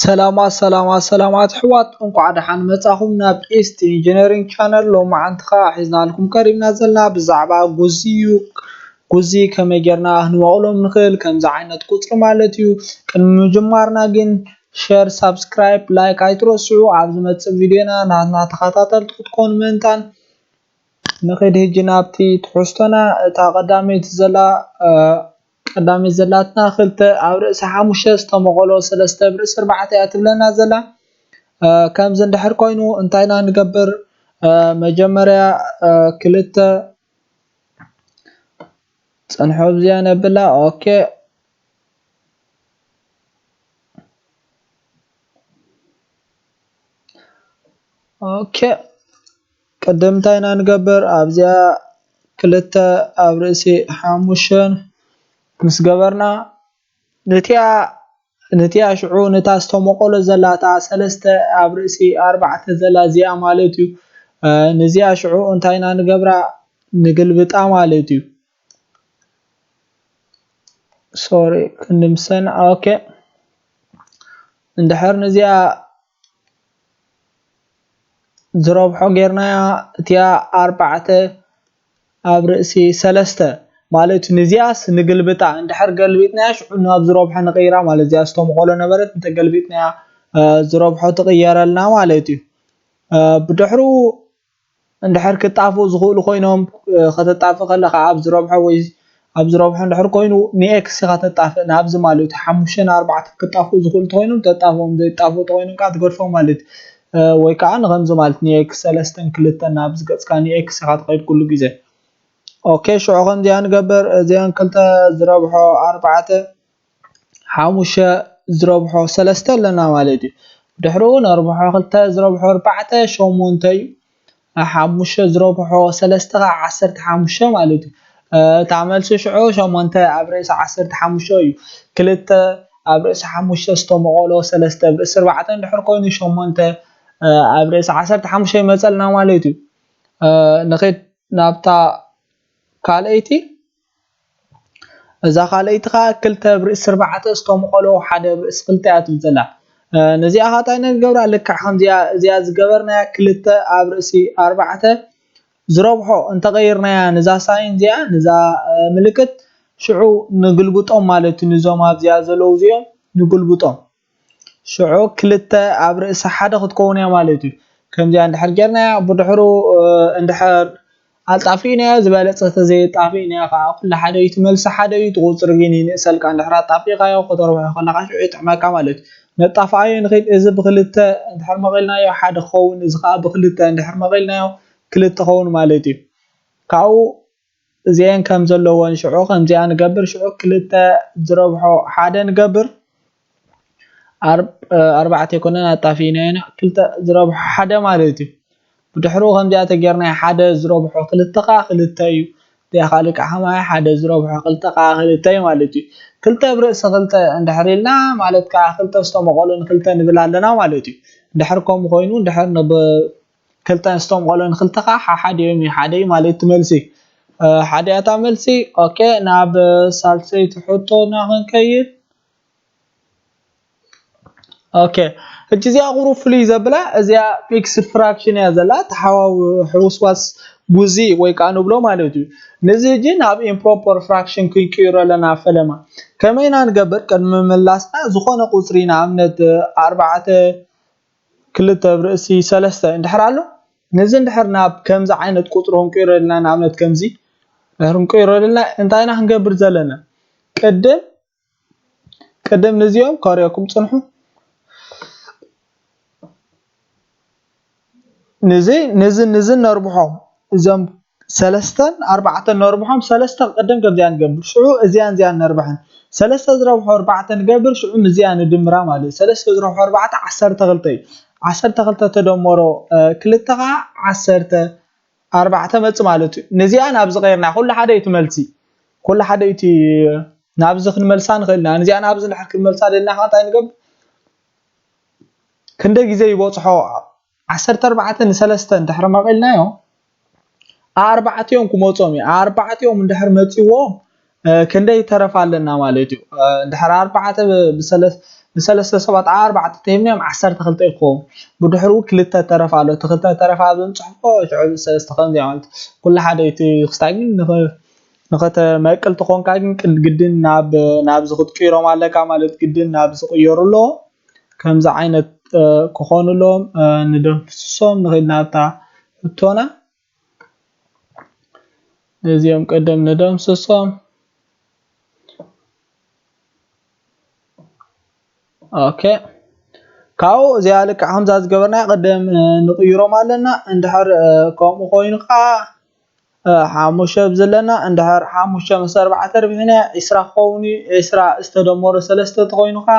ሰላማት ሰላማት ሰላማት ኣሕዋት፣ እንቋዕ ደሓን መጻኹም ናብ ኢስት ኢንጂነሪንግ ቻነል። ሎማዓንቲ ኸኣ ሒዝናልኩም ቀሪብና ዘለና ብዛዕባ ጉዚ እዩ። ጉዚ ከመይ ጌርና ክንመቕሎም ንኽእል፣ ከምዚ ዓይነት ቁጽሪ ማለት እዩ። ቅድሚ ምጅማርና ግን ሸር፣ ሳብስክራይብ፣ ላይክ ኣይትረስዑ። ኣብ ዝመጽእ ቪድዮና ናትና ተኸታተልቲ ክትኮኑ ምእንታን ንኺድ። ሕጂ ናብቲ ትሕዝቶና። እታ ቀዳመይቲ ዘላ፣ እ፣ ቀዳመይቲ ዘላትና ክልተ ኣብ ርእሲ ሓሙሽተ ዝተመቐሎ ሰለስተ ኣብ ርእሲ ኣርባዕተ እያ ትብለና ዘላ። እ፣ ከምዚ እንድሕር ኮይኑ እንታይ ኢና ንገብር? እ፣ መጀመርያ፣ እ፣ ክልተ ጽንሑ ኣብዚኣ ነብላ። ኦኬ። ኦኬ። ቅድም እንታይ ኢና ንገብር? ኣብዚኣ ክልተ ኣብ ርእሲ ሓሙሽተ ምስ ገበርና፣ ነቲኣ፣ ነቲኣ ሽዑ ነታ ዝተመቐሎ ዘላ እታ ሰለስተ ኣብ ርእሲ ኣርባዕተ ዘላ እዚኣ ማለት እዩ። እ፣ ነዚኣ ሽዑ እንታይ ኢና ንገብራ? ንግልብጣ ማለት እዩ። ሶሪ፣ ክንዲ ምሰና። ኦኬ። እንድሕር ነዚኣ ዝረብሖ ጌርናያ፣ እቲኣ ኣርባዕተ ኣብ ርእሲ ሰለስተ ማለት እዩ። ነዚኣስ ንግልብጣ፣ እንድሕር ገልቢጥናያ ሽዑ ናብ ዝረብሖ ንቕይራ ማለት፣ እዚኣ ዝተመቐሎ ነበረት፣ እንተገልቢጥናያ፣ እ፣ ዝረብሖ ትቕየረልና ማለት እዩ። እ፣ ብድሕሩ እንድሕር ክጣፍኡ ዝኽእሉ ኮይኖም፣ እ፣ ከተጣፍእ ከለኻ ኣብ ዝረብሖ ወይ ኣብ ዝረብሖ እንድሕር ኮይኑ ንኤክስ ኢኻ ተጣፍእ፣ ናብዚ ማለት እዩ። ሓሙሽተ ንኣርባዕተ ክጣፍኡ ዝኽእሉ ተኮይኖም ተጣፍኦም፣ ዘይጣፍኡ ተኮይኖም ከዓ ትገድፎም ማለት እዩ። እ፣ ወይ ከዓ ንከምዚ ማለት ንኤክስ ሰለስተን ክልተን ናብዚ ገጽካ ንኤክስ ኢኻ ትኸይድ ኩሉ ግዜ። ኦኬ፣ ሽዑ ከምዚኣ ንገብር። እዚኣን ክልተ ዝረብሖ ኣርባዕተ፣ ሓሙሽተ ዝረብሖ ሰለስተ ኣለና ማለት እዩ። ብድሕሪኡ ነርብሖ ክልተ ዝረብሖ ኣርባዕተ ሸሞንተ እዩ። ሓሙሽተ ዝረብሖ ሰለስተ ከዓ ዓሰርተ ሓሙሽተ ማለት እዩ። እ፣ እታ መልሲ ሽዑ ሸሞንተ ኣብ ርእሲ ዓሰርተ ሓሙሽተ እዩ። ክልተ ኣብ ርእሲ ሓሙሽተ ዝተመቐሎ ሰለስተ ኣብ ርእሲ ኣርባዕተ እንድሕር ኮይኑ ሸሞንተ፣ እ፣ ኣብ ርእሲ ዓሰርተ ሓሙሽተ ይመጸልና ማለት እዩ። እ፣ ንኸይድ ናብታ ካልኣይቲ። እዛ ካልኣይቲ ኸኣ ክልተ ኣብ ርእሲ ኣርባዕተ ዝተመቐሎ ሓደ ኣብ ርእሲ ክልተ እያ ትብል ዘላ። እ፣ ነዚኣ ኸኣ እንታይ ኢና ንገብራ? ልክዕ ከምዚኣ፣ እዚኣ ዝገበርናያ ክልተ ኣብ ርእሲ ኣርባዕተ ዝረብሖ እንተቐይርናያ፣ ነዛ ሳይን እዚኣ፣ ነዛ፣ እ፣ ምልክት ሽዑ ንግልብጦም ማለት እዩ። ንዞም ኣብዚኣ ዘለዉ እዚኦም ንግልብጦም። ሽዑ ክልተ ኣብ ርእሲ ሓደ ክትከውን እያ ማለት እዩ። ከምዚኣ እንድሕር ጌርናያ፣ ብድሕሩ፣ እ፣ እንድሕር ኣጣፊእናዮ ዝበለጸ፣ ተዘየጣፊእናዮ ከዓ ኩሉ ሓደ እዩ፣ እቲ መልሲ ሓደ እዩ፣ እቲ ቁጽሪ ግን ይንእሰልካ። እንድሕር ኣጣፊእካዮ ከተርብሖ ከለኻ ሽዑ ይጥዕመካ ማለት እዩ። ነጣፍኣዮ ንኽእል። እዚ ብክልተ እንድሕር መቒልናዮ ሓደ ክኸውን፣ እዚ ከዓ ብክልተ እንድሕር መቒልናዮ ክልተ ክኸውን ማለት እዩ። ካብኡ እዚኤን ከም ዘለወን ሽዑ ከምዚኣ ንገብር። ሽዑ ክልተ ዝረብሖ ሓደ ንገብር። ኣር-፣ ኣርባዕተ ኣይኮነን ኣጣፊእናዮ ኢና። ክልተ ዝረብሖ ሓደ ማለት እዩ። ብድሕሪኡ ከምዚኣ ተጌርና ሓደ ዝረብሖ ክልተ ከዓ ክልተ እዩ። እዚኣ ከዓ ልክዕ ከማይ ሓደ ዝረብሖ ክልተ ከዓ ክልተ እዩ ማለት እዩ። ክልተ ኣብ ርእሲ ክልተ እንድሕር ኢልና ማለት ከዓ ክልተ ዝተመቐሎ ንክልተ ንብል ኣለና ማለት እዩ። እንድሕር ከምኡ ኮይኑ እንድሕር ንብ-፣ ክልተ ዝተመቐሎ ንክልተ ከዓ ሓሓዲኦም እዩ፣ ሓደ እዩ ማለት እቲ መልሲ። እ፣ ሓደ እያ እታ መልሲ። ኦኬ፣ ናብ ሳልሰይቲ ሕቶና ክንከይድ። ኦኬ፣ ሕጂ እዚኣ ቁሩብ ፍልይ ዘብላ፣ እዚኣ ፊክስድ ፍራክሽን እያ ዘላ፣ ተሓዋዊ ሕውስዋስ ጉዚ ወይ ከዓ ንብሎ ማለት እዩ። ነዚ ሕጂ ናብ ኢምፕሮፐር ፍራክሽን ክንቅይሮ ኣለና ፈለማ። ከመይ ኢና ንገብር? ቅድሚ ምላስና ዝኾነ ቁፅሪ፣ ንኣብነት ኣርባዕተ ክልተ ኣብ ርእሲ ሰለስተ እንድሕር ኣሎ፣ ነዚ እንድሕር ናብ ከምዚ ዓይነት ቁጽሪ ክንቅይሮ ኢልና፣ ንኣብነት ከምዚ እንድሕር ክንቅይሮ ኢልና፣ እንታይ ኢና ክንገብር ዘለና? ቅድም፣ ቅድም ነዚኦም ከርእየኩም ጽንሑ። ነዚ፣ ነዚ፣ ነዚ ነርብሖም። እዞም ሰለስተን ኣርባዕተን ነርብሖም፣ ሰለስተ ቅድም ከምዚኣ ንገብር። ሽዑ እዚኣን እዚኣን ነርብሐን። ሰለስተ ዝረብሖ ኣርባዕተ ንገብር፣ ሽዑ ምስዚኣ ንድምራ ማለት እዩ። ሰለስተ ዝረብሖ ኣርባዕተ ዓሰርተ ክልተ እዩ። ዓሰርተ ክልተ ተደመሮ፣ እ፣ ክልተ ኸዓ ዓሰርተ ኣርባዕተ መጽእ ማለት እዩ። ነዚኣ ናብዚ ቀይርና፣ ኩሉ ሓደ እዩ እቲ መልሲ። ኩሉ ሓደ እዩ እቲ፣ ናብዚ ክንመልሳ ንኽእል ኢና። ነዚኣ ናብዚ እንድሕር ክንመልሳ ደሊና ኸዓ እንታይ ንገብር? ክንደይ ግዜ ይበጽሖ? ዓሰርተ ኣርባዕተ ንሰለስተ እንድሕር መቒልናዮ ኣርባዕቲኦም ክመጾም እዩ። ኣርባዕቲኦም እንድሕር መጺዎም ክንደይ ተረፍ ኣለና ማለት እዩ። እንድሕር ኣርባዕተ ብሰለስተ ሰባት ኣርባዕተ ተሂብናዮም ዓሰርተ ክልተ ይኸውን። ብድሕሩ ክልተ ተረፍ ኣሎ። እቲ ክልተ ተረፍ ኣብ እንፅሕፎ ሽዑ ሰለስተ ከምዚኣ ማለት ኩሉ ሓደ እቲ ክስታይ ግን ንኸ- ንኸተመቅል ተኾንካ ግን ቅድ- ግድን ናብ ናብዚ ክትቅይሮም ኣለካ ማለት ግድን ናብዚ ክቅየሩ ኣለዎ። ከምዚ ዓይነት ክኾኑሎም ንደምስሶም ንኽእል ናብታ ሕቶና እዚኦም ቅድም ንደምስሶም። ኦኬ ካብኡ እዚኣ ልክዕ ከምዛ ዝገበርና ቅድም ንቅይሮም ኣለና። እንድሕር ከምኡ ኮይኑ ከዓ ሓሙሽተ ኣብዚ ኣለና። እንድሕር ሓሙሽተ ምስ ኣርባዕተ ርቢሕና ዒስራ ክኸውን እዩ። ዒስራ ዝተደመሮ ሰለስተ ተኮይኑ ከዓ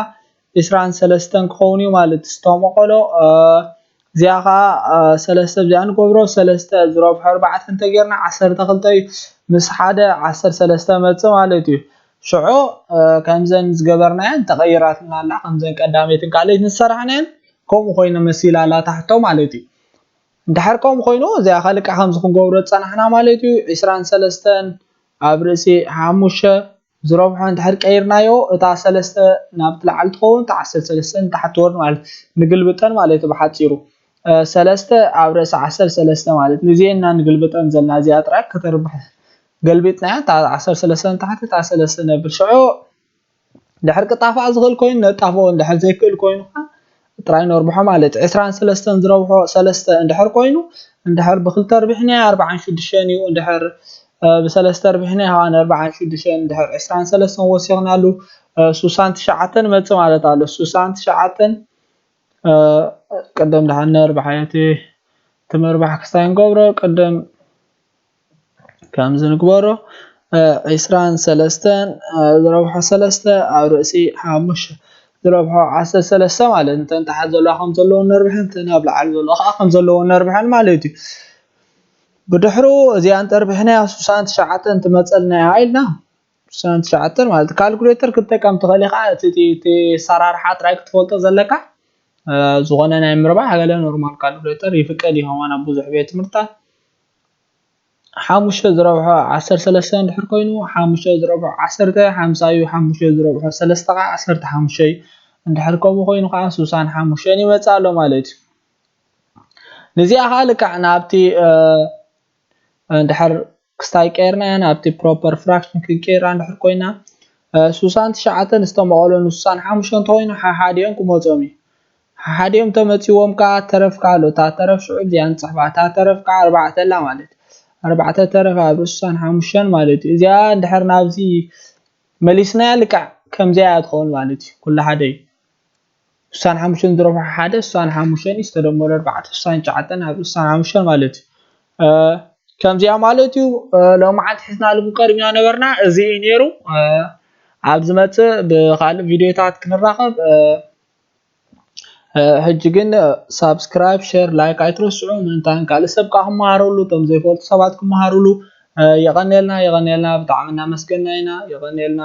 ዒስራን ሰለስተን ክኸውን እዩ ማለት ዝተመቐሎ እዚኣ ከዓ ሰለስተ እዚኣ ንገብሮ ሰለስተ ዝረብሖ ኣርባዕተ እንተጌርና ዓሰርተ ክልተ እዩ። ምስ ሓደ ዓሰርተ ሰለስተ መፅእ ማለት እዩ። ሽዑ ከምዘን ዝገበርናየን ተቐይራትና ኣላ። ከምዘን ቀዳመይትን ካልኣይትን ዝሰራሕናየን ከምኡ ኮይነ መሲላ ኣላ ታሕቶ ማለት እዩ። እንድሕር ከምኡ ኮይኑ እዚኣ ከልቃ ከምዚ ክንገብሮ ዝፀናሕና ማለት እዩ። ዒስራን ሰለስተን ኣብ ርእሲ ሓሙሽተ ዝረብሖ እንድሕር ቀይርናዮ እታ ሰለስተ ናብ ትላዕል ትኸውን እታ ዓሰርተ ሰለስተ ንታሕቲ ትወርድ ማለት ንግልብጠን ማለት እዩ ብሓፂሩ። ሰለስተ ኣብ ርእሲ ዓሰርተ ሰለስተ ማለት ንዚኤና ንግልብጠን ዘለና እዚኣ ጥራይ ከተርብሕ ገልቢጥናያ እታ ዓሰርተ ሰለስተ ንታሕቲ እታ ሰለስተ ነብል ሽዑ ድሕር ክጣፋእ ዝኽእል ኮይኑ ነጣፍኦ እንድሕር ዘይክእል ኮይኑ ከዓ ጥራይ ነርብሖ ማለት እዩ። ዕስራን ሰለስተን ዝረብሖ ሰለስተ እንድሕር ኮይኑ እንድሕር ብክልተ ርቢሕና ኣርባዓን ሽዱሽተን እዩ። እንድሕር ብሰለስተ ርቢሕና ከዓ ንኣርባዓን ሽዱሽተን እንድሕር ዕስራን ሰለስተን ወሲኽናሉ ሱሳን ትሽዓተን መፅእ ማለት ኣሎ። ሱሳን ትሽዓተን ቅድም ድሓን ነርብሓዮ እቲ እቲ ምርባሕ ክስታይ ንገብሮ ቅድም ከምዚ ንግበሮ ዒስራን ሰለስተን ዝረብሖ ሰለስተ ኣብ ርእሲ ሓሙሽተ ዝረብሖ ዓሰርተ ሰለስተ ማለት እንተን ታሕት ዘለዋ ከም ዘለዎ ነርብሐን እተን ኣብ ላዕሊ ዘለዋ ከዓ ከም ዘለዎ ነርብሐን ማለት እዩ። ብድሕሩ እዚኣ እንተርቢሕናያ ሱሳን ትሽዓተን ትመፀልና እያ ኢልና ሱሳን ትሽዓተን ማለት ካልኩሌተር ክትጥቀም ትኽእል ኢኻ። እቲ ኣሰራርሓ ጥራይ ክትፈልጦ ዘለካ ዝኾነ ናይ ምርባሕ ገለ ኖርማል ካልኩሌተር ይፍቀድ እዩ ከማን ኣብ ብዙሕ ቤት ትምህርታት ሓሙሽተ ዝረብሖ ዓሰርተ ሰለስተ እንድሕር ኮይኑ ሓሙሽተ ዝረብሖ ዓሰርተ ሓምሳ እዩ። ሓሙሽተ ዝረብሖ ሰለስተ ከዓ ዓሰርተ ሓሙሽተ እዩ። እንድሕር ከምኡ ኮይኑ ከዓ ሱሳን ሓሙሽተን ይመፅእ ኣሎ ማለት እዩ። ንዚኣ ከዓ ልክዕ ናብቲ እንድሕር ክስታይ ቀይርናያ ናብቲ ፕሮፐር ፍራክሽን ክንቀይራ እንድሕር ኮይና ሱሳን ትሽዓተን ዝተመቐሎ ንሱሳን ሓሙሽተን እንተኮይኑ ሓሓዲኦም ክመፅኦም እዩ። ሓሓዲኦም ተመፂዎም ከዓ ተረፍካ ኣሎ እታ ተረፍ ሽዑ እዚኣ ንፅሕፋ እታ ተረፍካ ኣርባዕተ ኣላ ማለት ኣርባዕተ ተረፍ ኣብ ሱሳን ሓሙሽተን ማለት እዩ። እዚኣ እንድሕር ናብዚ መሊስናያ ልክዕ ከምዚኣ እያ ትኸውን ማለት እዩ። ኩሉ ሓደ እዩ። ስሳን ሓሙሽተን ዝረብሖ ሓደ ስሳን ሓሙሽተን እዩ ዝተደመረ ኣርባዕተ ስሳን ትሽዓተን ኣብ ስሳን ሓሙሽተን ማለት እዩ። ከምዚኣ ማለት እዩ። ሎማዓንቲ ሒዝናልኩም ቀሪብና ነበርና እዚ እዩ ነይሩ። ኣብ ዝመፅእ ብካልእ ቪድዮታት ክንራኸብ። ሕጂ ግን ሳብስክራይብ፣ ሸር፣ ላይክ ኣይትረስዑ። ምእንታን ካልእ ሰብ ከዓ ክመሃረሉ፣ እቶም ዘይፈልጡ ሰባት ክመሃርሉ። የቐንየልና፣ የቐንየልና፣ ብጣዕሚ እናመስገና ኢና። የቐንየልና።